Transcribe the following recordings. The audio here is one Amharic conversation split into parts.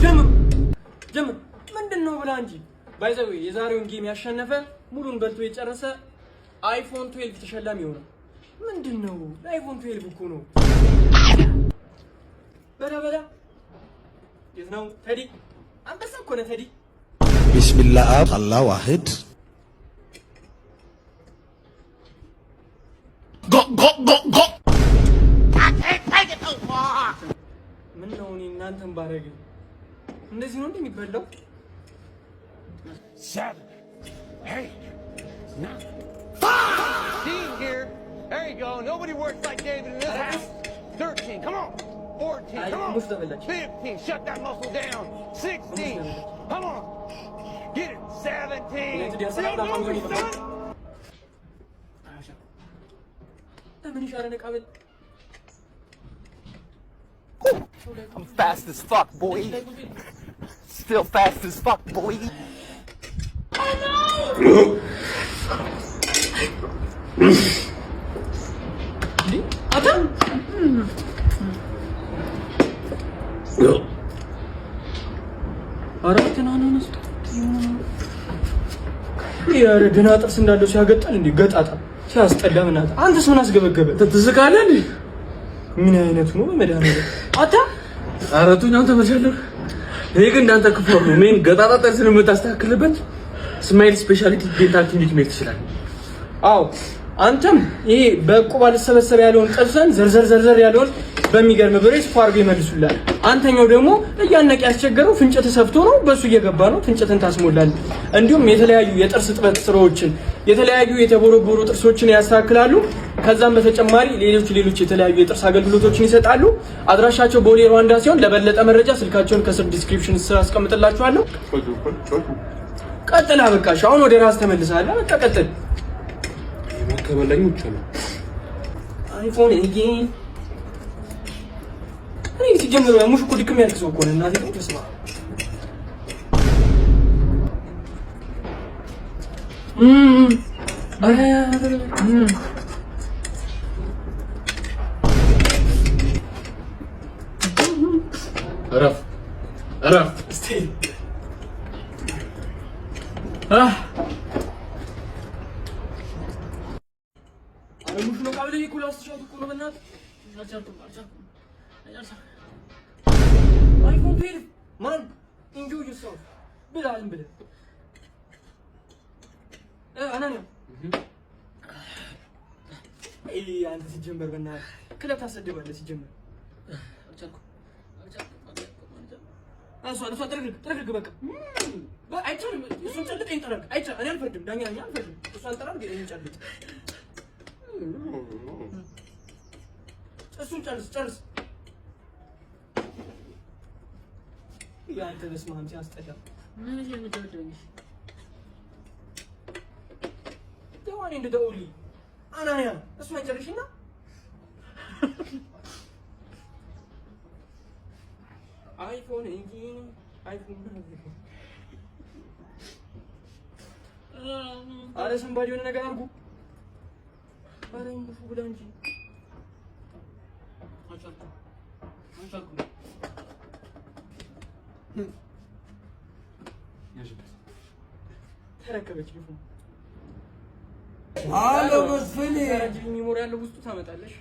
ጀምር ጀምር። ምንድን ነው ብላ እንጂ። By the way፣ የዛሬውን game ያሸነፈ፣ ሙሉን በልቶ የጨረሰ iPhone 12 ተሸላሚ ይሆናል። ምንድን ነው? iPhone 12 እኮ ነው። በላ በላ። የት ነው ቴዲ? አንበሳ እኮ ነህ ቴዲ። ቢስሚላህ አብ አላህ ዋህድ። Go go go go. ምን ነው እኔ እናንተን ባረግ እንደዚህ ነው እንደሚበላው? 7, 8, 9. 15 here. There you go. Nobody works like David in this house. 13. Come on. 14. አይ Come on. ሙሽ ተበላች። 15. Shut that muscle down. 16. Come on. Get it. 17. ዩናይትድ Still ያሰራል። moving, son. ለምን ይሻለ ነቃበል። I'm fast as fuck, boy. Still fast as fuck, boy. እንዴ አታ፣ አራት ና ና ኧረ ደህና ጥርስ እንዳለው ሲያገጣል እንዴ ገጣጣ ሲያስጠላ። ምናት አንተስ ምን አስገበገበ? ትስቃለህ እንዴ? ምን አይነቱ ነው? በመድኃኒዓለም አታ። አረቱኛውን ተመቻለሁ። እኔ ግን እንዳንተ ክፉ ነው። ምን ገጣጣ ጥርስን የምታስተካክልበት Smile Specialty Dental Clinic መሄድ ትችላለህ። አዎ፣ አንተም ይሄ በዕቁብ አልሰበሰብ ያለውን ጥርስን ዘርዘር ዘርዘር ያለውን በሚገርም brace ፏ አድርገው ይመልሱልሃል። አንተኛው ደግሞ እያነቀ ያስቸገረው ፍንጭት ሰፍቶ ነው፣ በሱ እየገባ ነው። ፍንጭትን ታስሞላለህ። እንዲሁም የተለያዩ የጥርስ እጥበት ስራዎችን፣ የተለያዩ የተቦረቦሩ ጥርሶችን ያስተካክላሉ። ከዛም በተጨማሪ ሌሎች ሌሎች የተለያዩ የጥርስ አገልግሎቶችን ይሰጣሉ። አድራሻቸው ቦሌ ሩዋንዳ ሲሆን ለበለጠ መረጃ ስልካቸውን ከስር description ስር አስቀምጥላችኋለሁ። ቀጥላ በቃ አሁን ወደ ራስ ተመልሰሃል። በቃ ቀጥል። ከበላኝ ውጭ ነው። iPhone again። እኔ ሲጀምር ሙሽ እኮ ድክም ያልክ ሰው እኮ ነህ። እናቴ ተስማ እረፍ እረፍ። እስቲ ኧረ ሙሽ ነው ቃብለኝ እኮ ላስትሻት እኮ ነው። በእናትህ iPhone 12 man, enjoy yourself። ብላ ዝም ብለህ አናንያ። አንተ ሲጀመር በእናትህ ክለብ ታሰድባለህ ሲጀመር። እሷን እሷን ጥርግርግ ጥርግርግ በቃ አይቻልም። እሱን ጨልጥ ይሄን ጠረግ አይቻልም። እኔ አልፈርድም፣ ዳኛ ነኝ አልፈርድም። እሷን ጠራርግ ይሄን ጨልጥ። እሱን ጨርስ ጨርስ። ያንተ በስመ አብ ሲያስጠላ። ደዋኔ እንደ ደውሊ አናንያ እሷን ጨርሽና iPhone እንጂ iPhone። አረ somebody የሆነ ነገር አድርጉ። አረ ሙሹ ብላ እንጂ። አልቻልኩም። ተረከበች ልፉ። አሎ መስፍኔ። GB memory ያለው ውስጡ ታመጣለሽ።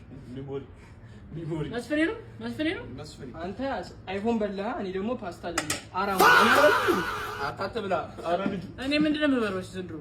መስፍኔ ነው፣ መስፍኔ ነው። አንተ iPhone በላህ፣ እኔ ደግሞ ፓስታ ልብላ። አራ አታትብላ። ኧረ ልጁ እኔ ምንድን ነው የምበላው ዘንድሮ?